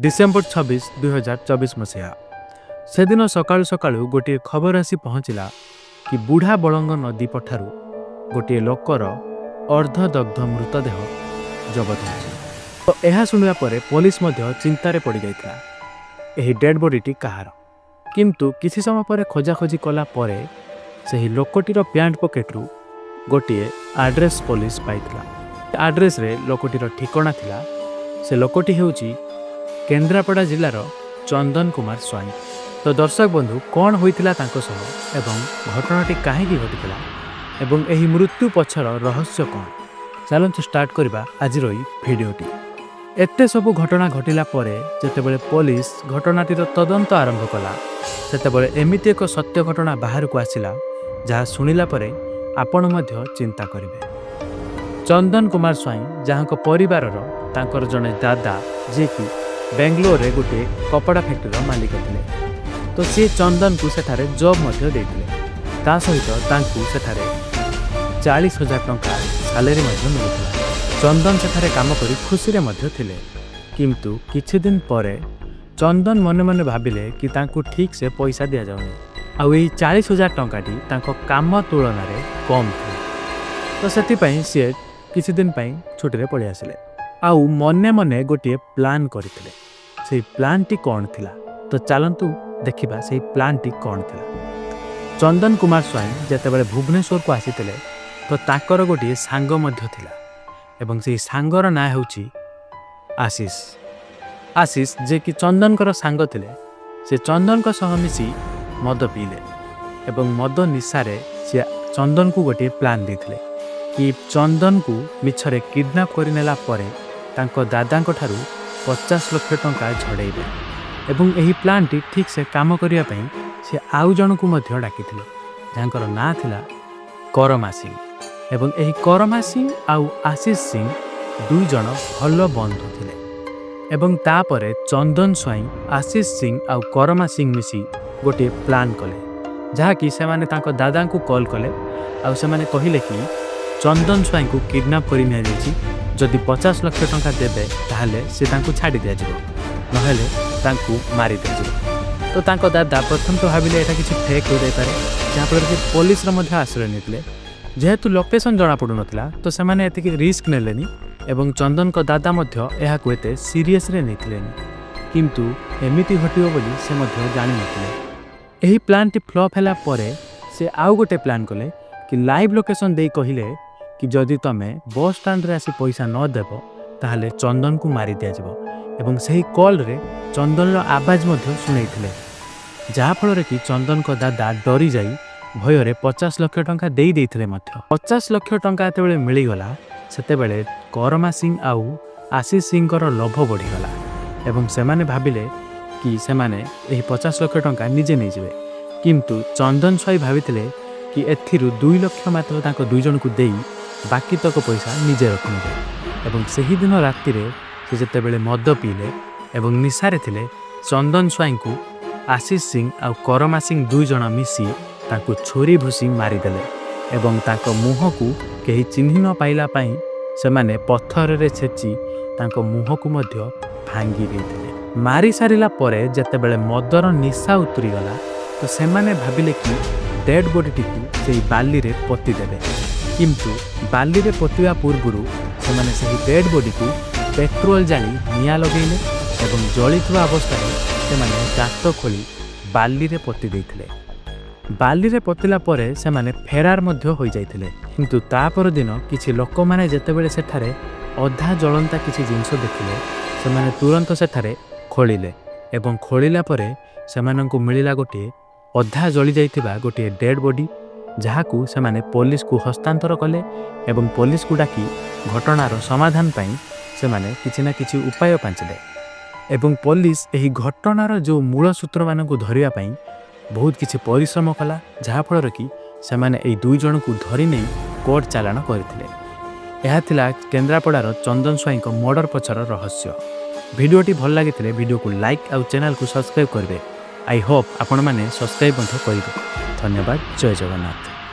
December 26, 2024 ମସିହା। ସେଦିନ ସକାଳୁ ସକାଳୁ ଗୋଟିଏ ଖବର ଆସି ପହଞ୍ଚିଲା କି ବୁଢ଼ା ବଳଙ୍ଗ ନଦୀ ପଠାରୁ ଗୋଟିଏ ଲୋକର ଅର୍ଦ୍ଧଦଗ୍ଧ ମୃତଦେହ ଜବତ ହୋଇଛି। ତ ଏହା ଶୁଣିବା ପରେ ପୋଲିସ ମଧ୍ୟ ଚିନ୍ତାରେ ପଡ଼ିଯାଇଥିଲା, ଏହି ଡେଡ୍ ବଡିଟି କାହାର? କିନ୍ତୁ କିଛି ସମୟ ପରେ ଖୋଜାଖୋଜି କଲା ପରେ ସେହି ଲୋକଟିର ପ୍ୟାଣ୍ଟ ପକେଟରୁ ଗୋଟିଏ ଆଡ୍ରେସ୍ ପୋଲିସ ପାଇଥିଲା। ଆଡ୍ରେସ୍ରେ ଲୋକଟିର ଠିକଣା ଥିଲା। ସେ ଲୋକଟି ହେଉଛି କେନ୍ଦ୍ରାପଡ଼ା ଜିଲ୍ଲାର ଚନ୍ଦନ କୁମାର ସ୍ୱାଇଁ। ତ ଦର୍ଶକ ବନ୍ଧୁ, କ'ଣ ହୋଇଥିଲା ତାଙ୍କ ସହ ଏବଂ ଘଟଣାଟି କାହିଁକି ଘଟିଥିଲା ଏବଂ ଏହି ମୃତ୍ୟୁ ପଛର ରହସ୍ୟ କ'ଣ, ଚାଲନ୍ତୁ ଷ୍ଟାର୍ଟ କରିବା ଆଜିର ଏହି ଭିଡ଼ିଓଟି। ଏତେ ସବୁ ଘଟଣା ଘଟିଲା ପରେ ଯେତେବେଳେ ପୋଲିସ ଘଟଣାଟିର ତଦନ୍ତ ଆରମ୍ଭ କଲା, ସେତେବେଳେ ଏମିତି ଏକ ସତ୍ୟ ଘଟଣା ବାହାରକୁ ଆସିଲା, ଯାହା ଶୁଣିଲା ପରେ ଆପଣ ମଧ୍ୟ ଚିନ୍ତା କରିବେ। ଚନ୍ଦନ କୁମାର ସ୍ୱାଇଁ, ଯାହାଙ୍କ ପରିବାରର ତାଙ୍କର ଜଣେ ଦାଦା, ଯିଏକି ବେଙ୍ଗଲୋରରେ ଗୋଟିଏ କପଡ଼ା ଫ୍ୟାକ୍ଟ୍ରିର ମାଲିକ ଥିଲେ, ତ ସିଏ ଚନ୍ଦନକୁ ସେଠାରେ ଜବ୍ ମଧ୍ୟ ଦେଇଥିଲେ। ତା ସହିତ ତାଙ୍କୁ ସେଠାରେ 40,000 ଟଙ୍କା ସାଲେରୀ ମଧ୍ୟ ମିଳୁଥିଲା। ଚନ୍ଦନ ସେଠାରେ କାମ କରି ଖୁସିରେ ମଧ୍ୟ ଥିଲେ। କିନ୍ତୁ କିଛି ଦିନ ପରେ ଚନ୍ଦନ ମନେ ମନେ ଭାବିଲେ କି ତାଙ୍କୁ ଠିକ୍ ସେ ପଇସା ଦିଆଯାଉନି ଆଉ ଏଇ 40,000 ଟଙ୍କାଟି ତାଙ୍କ କାମ ତୁଳନାରେ କମ୍ ଥିଲା। ତ ସେଥିପାଇଁ ସିଏ କିଛି ଦିନ ପାଇଁ ଛୁଟିରେ ପଳେଇ ଆସିଲେ ଆଉ ମନେ ମନେ ଗୋଟିଏ ପ୍ଲାନ୍ କରିଥିଲେ। ସେଇ ପ୍ଲାନ୍ଟି କ'ଣ ଥିଲା? ତ ଚାଲନ୍ତୁ ଦେଖିବା ସେଇ ପ୍ଲାନ୍ଟି କ'ଣ ଥିଲା। ଚନ୍ଦନ କୁମାର ସ୍ୱାଇଁ ଯେତେବେଳେ ଭୁବନେଶ୍ୱରକୁ ଆସିଥିଲେ, ତ ତାଙ୍କର ଗୋଟିଏ ସାଙ୍ଗ ମଧ୍ୟ ଥିଲା ଏବଂ ସେଇ ସାଙ୍ଗର ନାଁ ହେଉଛି ଆଶିଷ। ଆଶିଷ, ଯିଏକି ଚନ୍ଦନଙ୍କର ସାଙ୍ଗ ଥିଲେ, ସେ ଚନ୍ଦନଙ୍କ ସହ ମିଶି ମଦ ପିଇଲେ ଏବଂ ମଦ ନିଶାରେ ସିଏ ଚନ୍ଦନକୁ ଗୋଟିଏ ପ୍ଲାନ୍ ଦେଇଥିଲେ କି ଚନ୍ଦନକୁ ମିଛରେ କିଡ଼ନାପ୍ କରିନେଲା ପରେ ତାଙ୍କ ଦାଦାଙ୍କ ଠାରୁ 50 ଲକ୍ଷ ଟଙ୍କା ଝଡ଼େଇବେ। ଏବଂ ଏହି ପ୍ଲାନ୍ଟି ଠିକ୍ ସେ କାମ କରିବା ପାଇଁ ସେ ଆଉ ଜଣକୁ ମଧ୍ୟ ଡାକିଥିଲେ, ଯାହାଙ୍କର ନାଁ ଥିଲା କରମା ସିଂ। ଏବଂ ଏହି କରମା ସିଂ ଆଉ ଆଶିଷ ସିଂ ଦୁଇ ଜଣ ଭଲ ବନ୍ଧୁ ଥିଲେ। ଏବଂ ତାପରେ ଚନ୍ଦନ ସ୍ୱାଇଁ, ଆଶିଷ ସିଂ ଆଉ କରମା ସିଂ ମିଶି ଗୋଟିଏ ପ୍ଲାନ୍ କଲେ, ଯାହାକି ସେମାନେ ତାଙ୍କ ଦାଦାଙ୍କୁ କଲ୍ କଲେ ଆଉ ସେମାନେ କହିଲେ କି ଚନ୍ଦନ ସ୍ୱାଇଁଙ୍କୁ କିଡ଼ନାପ୍ କରି ନିଆଯାଇଛି। ଯଦି 50 ଲକ୍ଷ ଟଙ୍କା ଦେବେ, ତାହେଲେ ସେ ତାଙ୍କୁ ଛାଡ଼ି ଦିଆଯିବ, ନହେଲେ ତାଙ୍କୁ ମାରି ଦିଆଯିବ। ତ ତାଙ୍କ ଦାଦା ପ୍ରଥମ ତ ଭାବିଲେ ଏଇଟା କିଛି ଫେକ୍ ହୋଇଯାଇପାରେ, ଯାହାଫଳରେ ସେ ପୋଲିସର ମଧ୍ୟ ଆଶ୍ରୟ ନେଇଥିଲେ। ଯେହେତୁ ଲୋକେସନ୍ ଜଣାପଡ଼ୁନଥିଲା, ତ ସେମାନେ ଏତିକି ରିସ୍କ ନେଲେନି ଏବଂ ଚନ୍ଦନଙ୍କ ଦାଦା ମଧ୍ୟ ଏହାକୁ ଏତେ ସିରିୟସରେ ନେଇଥିଲେନି। କିନ୍ତୁ ଏମିତି ଘଟିବ ବୋଲି ସେ ମଧ୍ୟ ଜାଣିନଥିଲେ। ଏହି ପ୍ଲାନ୍ଟି ଫ୍ଲପ୍ ହେଲା ପରେ ସେ ଆଉ ଗୋଟେ ପ୍ଲାନ୍ କଲେ କି ଲାଇଭ୍ ଲୋକେସନ୍ ଦେଇ କହିଲେ କି ଯଦି ତମେ ବସ୍ ଷ୍ଟାଣ୍ଡରେ ଆସି ପଇସା ନ ଦେବ, ତାହେଲେ ଚନ୍ଦନକୁ ମାରି ଦିଆଯିବ। ଏବଂ ସେହି କଲ୍ରେ ଚନ୍ଦନର ଆବାଜ ମଧ୍ୟ ଶୁଣେଇଥିଲେ, ଯାହାଫଳରେ କି ଚନ୍ଦନଙ୍କ ଦାଦା ଡରିଯାଇ ଭୟରେ 50 ଲକ୍ଷ ଟଙ୍କା ଦେଇ ଦେଇଥିଲେ ମଧ୍ୟ। 50 ଲକ୍ଷ ଟଙ୍କା ଯେତେବେଳେ ମିଳିଗଲା, ସେତେବେଳେ କରମା ସିଂ ଆଉ ଆଶିଷ ସିଂଙ୍କର ଲୋଭ ବଢ଼ିଗଲା ଏବଂ ସେମାନେ ଭାବିଲେ କି ସେମାନେ ଏହି 50 ଲକ୍ଷ ଟଙ୍କା ନିଜେ ନେଇଯିବେ। କିନ୍ତୁ ଚନ୍ଦନ ସ୍ୱାଇଁ ଭାବିଥିଲେ କି ଏଥିରୁ 2 ଲକ୍ଷ ମାତ୍ର ତାଙ୍କ ଦୁଇ ଜଣଙ୍କୁ ଦେଇ ବାକି ତକ ପଇସା ନିଜେ ରଖିନେବେ। ଏବଂ ସେହିଦିନ ରାତିରେ ସେ ଯେତେବେଳେ ମଦ ପିଇଲେ ଏବଂ ନିଶାରେ ଥିଲେ, ଚନ୍ଦନ ସ୍ୱାଇଁଙ୍କୁ ଆଶିଷ ସିଂ ଆଉ କରମା ସିଂ ଦୁଇ ଜଣ ମିଶି ତାଙ୍କୁ ଛୁରୀ ଭୁସି ମାରିଦେଲେ ଏବଂ ତାଙ୍କ ମୁହଁକୁ କେହି ଚିହ୍ନି ନ ପାଇଲା ପାଇଁ ସେମାନେ ପଥରରେ ଛେଚି ତାଙ୍କ ମୁହଁକୁ ମଧ୍ୟ ଭାଙ୍ଗି ଦେଇଥିଲେ। ମାରି ସାରିଲା ପରେ ଯେତେବେଳେ ମଦର ନିଶା ଉତୁରିଗଲା, ତ ସେମାନେ ଭାବିଲେ କି ଡେଡ୍ ବଡିଟିକୁ ସେଇ ବାଲିରେ ପୋତି ଦେବେ। କିନ୍ତୁ ବାଲିରେ ପୋତିବା ପୂର୍ବରୁ ସେମାନେ ସେହି ଡେଡ୍ ବଡିକୁ ପେଟ୍ରୋଲ ଜାଳି ନିଆଁ ଲଗେଇଲେ ଏବଂ ଜଳିଥିବା ଅବସ୍ଥାରେ ସେମାନେ ଗାତ ଖୋଳି ବାଲିରେ ପୋତି ଦେଇଥିଲେ। ବାଲିରେ ପୋତିଲା ପରେ ସେମାନେ ଫେରାର ମଧ୍ୟ ହୋଇଯାଇଥିଲେ। କିନ୍ତୁ ତା ପରଦିନ କିଛି ଲୋକମାନେ ଯେତେବେଳେ ସେଠାରେ ଅଧା ଜଳନ୍ତା କିଛି ଜିନିଷ ଦେଖିଲେ, ସେମାନେ ତୁରନ୍ତ ସେଠାରେ ଖୋଳିଲେ ଏବଂ ଖୋଳିଲା ପରେ ସେମାନଙ୍କୁ ମିଳିଲା ଗୋଟିଏ ଅଧା ଜଳିଯାଇଥିବା ଗୋଟିଏ ଡେଡ୍ ବଡି, ଯାହାକୁ ସେମାନେ ପୋଲିସକୁ ହସ୍ତାନ୍ତର କଲେ ଏବଂ ପୋଲିସକୁ ଡାକି ଘଟଣାର ସମାଧାନ ପାଇଁ ସେମାନେ କିଛି ନା କିଛି ଉପାୟ ପାଞ୍ଚିଲେ। ଏବଂ ପୋଲିସ ଏହି ଘଟଣାର ଯେଉଁ ମୂଳ ସୂତ୍ରମାନଙ୍କୁ ଧରିବା ପାଇଁ ବହୁତ କିଛି ପରିଶ୍ରମ କଲା, ଯାହାଫଳରେ କି ସେମାନେ ଏହି ଦୁଇ ଜଣଙ୍କୁ ଧରି ନେଇ କୋର୍ଟ ଚାଲାଣ କରିଥିଲେ। ଏହା ଥିଲା କେନ୍ଦ୍ରାପଡ଼ାର ଚନ୍ଦନ ସ୍ୱାଇଁଙ୍କ ମର୍ଡର ପଛର ରହସ୍ୟ। ଭିଡ଼ିଓଟି ଭଲ ଲାଗିଥିଲେ ଭିଡ଼ିଓକୁ ଲାଇକ୍ ଆଉ ଚ୍ୟାନେଲକୁ ସବସ୍କ୍ରାଇବ୍ କରିବେ। I Hope ଆପଣମାନେ ସବସ୍କ୍ରାଇବ୍ ମଧ୍ୟ କରିବେ। ଧନ୍ୟବାଦ। ଜୟ ଜଗନ୍ନାଥ।